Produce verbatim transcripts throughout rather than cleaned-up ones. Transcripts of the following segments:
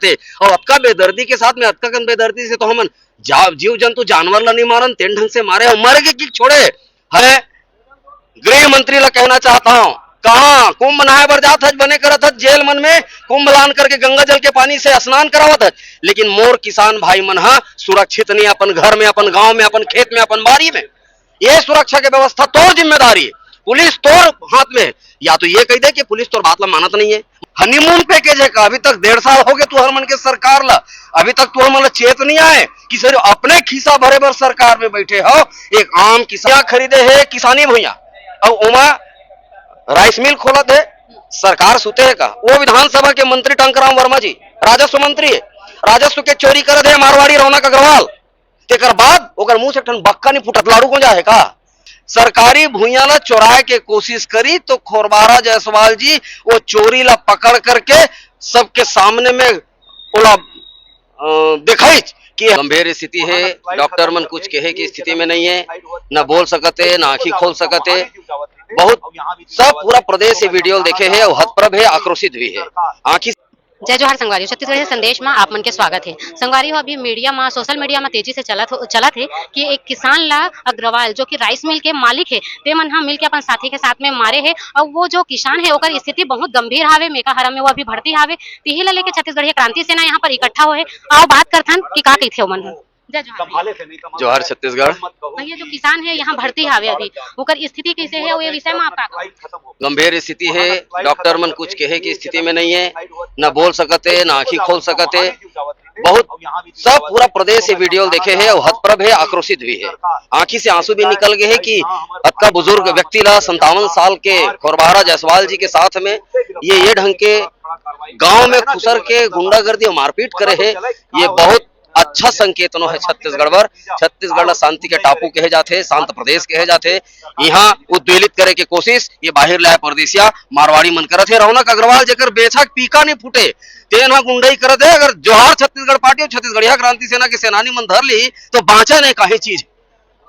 थे। अउ अतका बेदर्दी के साथ में, अतका कन बेदर्दी से तो हमन जा-, जीव जंतु जानवर ला नहीं मारन, तेन ढंग से मारे अउ मर के की छोड़े। है, गृह मंत्री ला कहना चाहता हूँ, कहाँ कुंभ नहाए बर जात हज, बने करत हज, जेल मन में कुंभ लान करके गंगा जल के पानी से स्नान करावत हज, लेकिन मोर किसान भाई मन हा सुरक्षित नहीं, अपन घर में, अपन गांव में, अपन खेत में, अपन बारी में। ये सुरक्षा के व्यवस्था तोर जिम्मेदारी है, पुलिस तोर हाथ में है। या तो ये कह दे कि पुलिस तोर बात ला मानत नहीं है। हनीमून पैकेज है का? अभी तक डेढ़ साल हो गए तुहर मन के सरकार ला, अभी तक तुहर मन ला चेत नहीं आए कि सिर्फ अपने खीसा भरे बर सरकार में बैठे हो। एक आम किसान खरीदे है किसानी भुइयां, अउ ओमा राइस मिल खोलत है, सरकार सुते है का? वो विधानसभा के मंत्री टंकराम वर्मा जी, राजस्व मंत्री है, राजस्व के चोरी करत है मारवाड़ी रौनक अग्रवाल। तेकर बाद ओकर मुंह से एक ठन बक्का नहीं फूटत, लाड़ू को जा है का? सरकारी भुइयां ला चोराए के कोशिश करी तो खोरबारा जायसवाल जी वो चोरी ला पकड़ करके सबके सामने में ओला, अ, दिखाइच कि गंभीर स्थिति है, डॉक्टर मन कुछ कहे की स्थिति में नहीं है, न बोल सकते, न आंखी खोल सकते। बहुत सब पूरा प्रदेश ये वीडियो देखे है और हतप्रभ है, आक्रोशित भी है। आंखी जय जोहार संगवारी हो, छत्तीसगढ़ी संदेश में आप मन के स्वागत है। संगवारी हो, अभी मीडिया में, सोशल मीडिया में तेजी से चलत हो, चलत है कि एक किसान ला अग्रवाल, जो कि राइस मिल के मालिक है, ते मन हा मिल के अपन साथी के साथ में मारे है। और वो जो किसान है, ओकर स्थिति बहुत गंभीर हावे, मेकाहारा में वो अभी भर्ती हावे। तिही ला लेके छत्तीसगढ़िया क्रांति सेना यहाँ पर इकट्ठा हो है। आओ बात करथन कि का कहिथे ओमन ह। जय जोहार। जोहार छत्तीसगढ़। भैया, जो किसान है यहाँ भर्ती हावे अभी, ओकर स्थिति कैसे है, वो ये विषय में आप का कहू? गंभीर स्थिति है, डॉक्टर मन कुछ कहे की स्थिति में नहीं है, न बोल सकते, न आंखी खोल सकते। बहुत सब पूरा प्रदेश ये वीडियो देखे है और हतप्रभ है, आक्रोशित भी है, आंखी से आंसू भी निकल गए है कि अतका बुजुर्ग व्यक्ति ला, संतावन साल के खोरबारा जायसवाल जी के साथ में ये ये ढंग के गांव में खुसर के गुंडागर्दी और मारपीट करे है। ये बहुत अच्छा संकेत नो है छत्तीसगढ़ बर। छत्तीसगढ़ ला शांति के टापू कहे जाथे, शांत प्रदेश कहे जाथे। यहाँ उद्वेलित करे के कोशिश ये बाहिर ले आए परदेसिया मारवाड़ी मन करत हे। रौनक अग्रवाल जेकर बेछा के पीका नहीं फूटे, तेन ह गुंडई करत हे। अगर जोहार छत्तीसगढ़ पार्टी और छत्तीसगढ़िया क्रांति सेना के सेनानी मन धर ली तो बांचा नहीं काहे चीज।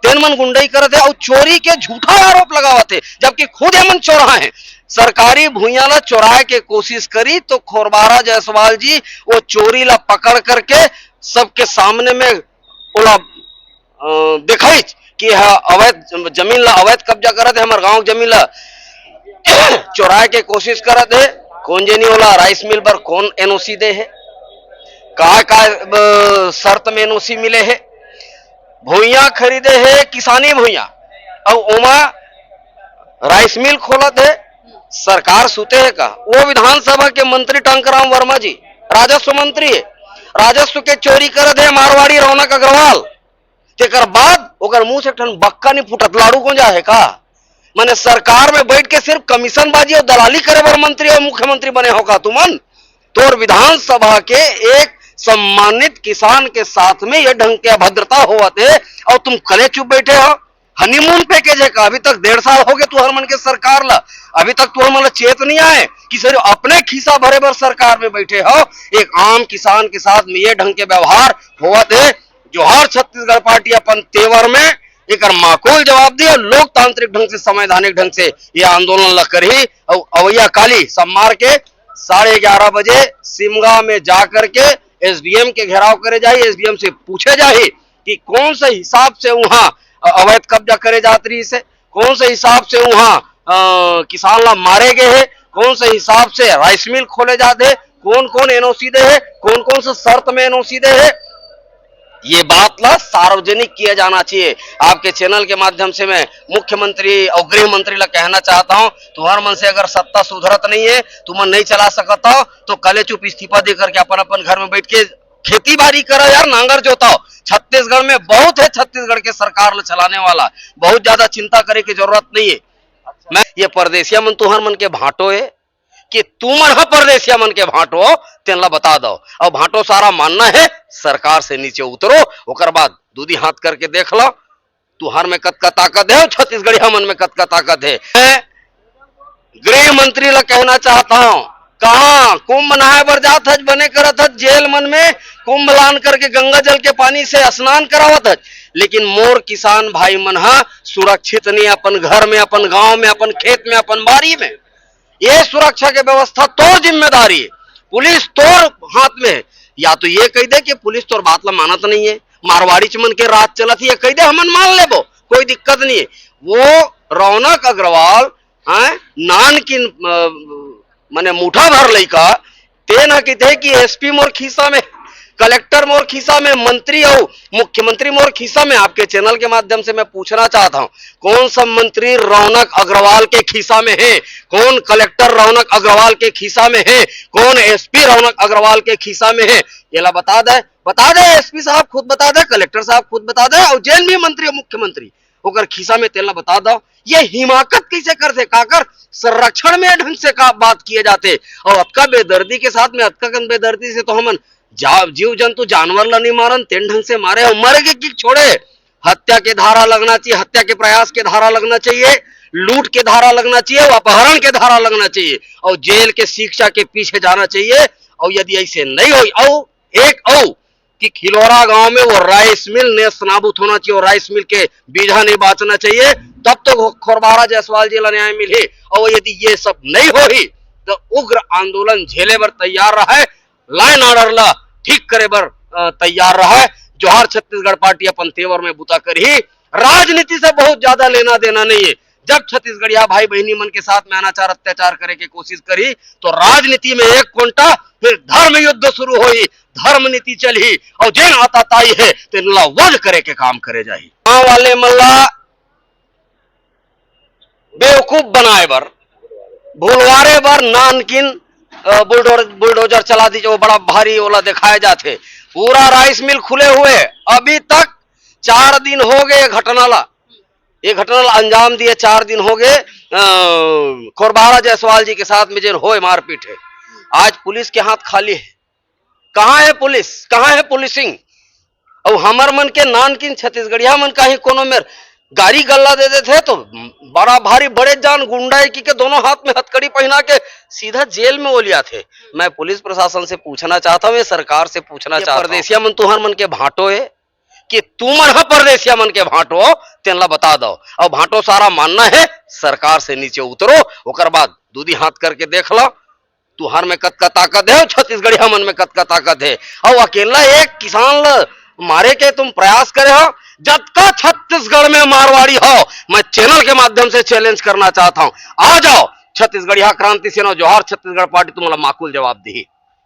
तेन मन गुंडई करत हे और चोरी के झूठा आरोप लगावत हे, जबकि खुद ये मन चोरहा है। सरकारी भुइयां ला चोराए के कोशिश करी तो खोरबारा जायसवाल जी वो चोरी ला पकड़ करके सबके सामने में ओला, अ, दिखाइच कि हा अवैध जमीन ला अवैध कब्जा करत हे, हमर गांव के जमीन ला चोराए के कोशिश करत हे। कौन जेनी ओला राइस मिल बर कौन एनओसी दे हे, का का, अ, शर्त में एनओसी मिले हे, भुइयां खरीदे हे किसानी भुइयां, अउ ओमा राइस मिल खोलत हे, सरकार सुते हे का? वो विधानसभा के मंत्री टंकराम वर्मा जी, राजस्व मंत्री हे, राजस्व के चोरी करत हे मारवाड़ी रौनक अग्रवाल। तेकर बाद ओकर मुंह से एक ठन बक्का नहीं फूटत, लाड़ू को जा है का? माने सरकार में बैठ के सिर्फ कमीशनबाजी और दलाली करे बर मंत्री और मुख्यमंत्री बने हो का तुमन? तोर विधानसभा के एक सम्मानित किसान के साथ में ये ढंग के अभद्रता होवत हे और तुम कले चुप बैठे हो। हनीमून पैकेज है का? अभी तक डेढ़ साल हो गए तुहर मन के सरकार ला, अभी तक तुहर मन ला चेत नहीं आए कि सिर्फ अपने खीसा भरे बर सरकार में बैठे हो। एक आम किसान के साथ में ये ढंग के व्यवहार होवत हे। जोहार छत्तीसगढ़ पार्टी अपन तेवर में एकर माकूल जवाब दी और लोकतांत्रिक ढंग से, संवैधानिक ढंग से ये आंदोलन ला करही। और अवैया काली सोमवार के साढ़े ग्यारह बजे सिमगा में जा करके एसडीएम के घेराव करे जाही, एसडीएम से पूछे जाही कि कौन से हिसाब से वहाँ अवैध कब्जा करे जात रहिस हे, कौन से हिसाब से वहाँ, अ, किसान ला मारे गए हे, कौन से हिसाब से राइस मिल खोले जात हे, कौन कौन एनओसी दे हे, कौन कौन से शर्त में एनओसी दे हे, ये बात ला सार्वजनिक किया जाना चाहिए। आपके चैनल के माध्यम से मैं मुख्यमंत्री और गृह मंत्री ला कहना चाहता हूँ, तुम्हार मन से अगर सत्ता सुधरत नहीं है, तुम नहीं चला सकता हो, तो कले चुप इस्तीफा दे करके अपन अपन घर में बैठ के खेती बाड़ी करो यार, नांगर जोताओ। छत्तीसगढ़ में बहुत है छत्तीसगढ़ के सरकार ला चलाने वाला, बहुत ज्यादा चिंता करे की जरूरत नहीं है। मैं ये परदेसिया मन तुहर मन के भांटो है कि तुमन ह परदेसिया मन के भांटो हो, तेन ला बता दो। और भांटो सारा मानना है, सरकार से नीचे उतरो, ओकर बाद दूधी हाथ करके देख लो, तुहर में कतका ताकत है और छत्तीसगढ़िया मन में कतका ताकत है। मैं गृह मंत्री ला कहना चाहता हूँ, कहाँ कुंभ नहाए बर जात हज, बने करत हज, जेल मन में कुंभ लान करके गंगा जल के पानी से स्नान करावत हज, लेकिन मोर किसान भाई मन हा सुरक्षित नहीं, अपन घर में, अपन गांव में, अपन खेत में, अपन बारी में। ये सुरक्षा के व्यवस्था तोर जिम्मेदारी है, पुलिस तोर हाथ में है। या तो ये कह दे कि पुलिस तोर बात ला मानत नहीं है, मारवाड़ी मन के राज चलत ही, ये कह दे, हमन मान लेबो, कोई दिक्कत नहीं है। वो रौनक अग्रवाल, हैं, नानकिन, अ, मने मुठा भर लइका, तेन ह किथे कि एसपी मोर खीसा में, कलेक्टर मोर खीसा में, मंत्री अउ मुख्यमंत्री मोर खीसा में। आपके चैनल के माध्यम से मैं पूछना चाहता हूँ, कौन सा मंत्री रौनक अग्रवाल के खीसा में है? कौन कलेक्टर रौनक अग्रवाल के खीसा में है? कौन एसपी रौनक अग्रवाल के खीसा में है? ये ला बता दे, बता दे, एसपी साहब खुद बता दे, कलेक्टर साहब खुद बता दे, और जेन भी मंत्री और मुख्यमंत्री ओकर खीसा में, तेला बता दो। ये हिमाकत कैसे कर थे? काकर संरक्षण में ढंग से का बात किए जाते? और अतका बेदर्दी के साथ में, अतका कन बेदर्दी से तो हमन जा-, जीव जंतु जानवर ला नहीं मारन, तेन ढंग से मारे और मर के की छोड़े। हत्या के धारा लगना चाहिए, हत्या के प्रयास के धारा लगना चाहिए, लूट के धारा लगना चाहिए, और अपहरण के धारा लगना चाहिए, और जेल के शिक्षा के पीछे जाना चाहिए। और यदि ऐसे नहीं हो, और एक और कि खिलोरा गांव में वो राइस मिल नेस्त नाबूद होना चाहिए, वो राइस मिल के बीजा नहीं बाचना चाहिए, तब तो खोरबारा जायसवाल जी ला न्याय मिले। और यदि ये सब नहीं हो ही, तो उग्र आंदोलन झेले बर तैयार रहे, लॉ एंड ऑर्डर ला ठीक करे बर, अ, तैयार रहे। जोहार छत्तीसगढ़ पार्टी अपन तेवर में बुता करही। राजनीति से बहुत ज्यादा लेना देना नहीं है। जब छत्तीसगढ़िया भाई बहनी मन के साथ में अनाचार अत्याचार करे के कोशिश करी, तो राजनीति में एक कोंटा, फिर धर्म युद्ध शुरू होही, धर्म नीति चलही, और जेन आताताई है, तेन ला वध करे के काम करे जाही। गांव वाले मन ला बेवकूफ बनाए बर, भुलवारे बर नानकिन, अ, बुलडोर-, बुलडोजर चला दीजिए, वो बड़ा भारी ओला दिखाए जाथे। पूरा राइस मिल खुले हुए, अभी तक चार दिन हो गए ये घटना ला, ये घटना ला अंजाम दिए, चार दिन हो गए, अ, खोरबारा जायसवाल जी के साथ में जेन होए मारपीट है। आज पुलिस के हाथ खाली है। कहाँ है पुलिस, कहाँ है पुलिसिंग? और हमर मन के नानकिन छत्तीसगढ़िया मन का ही कोनो मेर गारी गल्ला दे देथे तो बड़ा भारी बड़े जान गुंडा है कि के दोनों हाथ में हथकड़ी पहना के सीधा जेल में वो लिया थे। मैं पुलिस प्रशासन से पूछना चाहता हूँ, ये सरकार से पूछना ये चाहता हूँ, परदेसिया मन तुहर मन के भांटो है कि तुमन ह परदेसिया मन के भांटो हो, तेन ला बता दो। और भांटो सारा मानना है, सरकार से नीचे उतरो, ओकर बाद दूधी हाथ करके देख लो, तुहर में कतका ताकत है, छत्तीसगढ़िया मन में कतका ताकत है। और अकेला एक किसान ल मारे के तुम प्रयास करे हो, जतका छत्तीसगढ़ में मारवाड़ी हो, मैं चैनल के माध्यम से चैलेंज करना चाहता हूँ, आ जाओ। छत्तीसगढ़िया क्रांति सेना, जोहार छत्तीसगढ़ पार्टी तुम्हारा माकूल जवाब दी।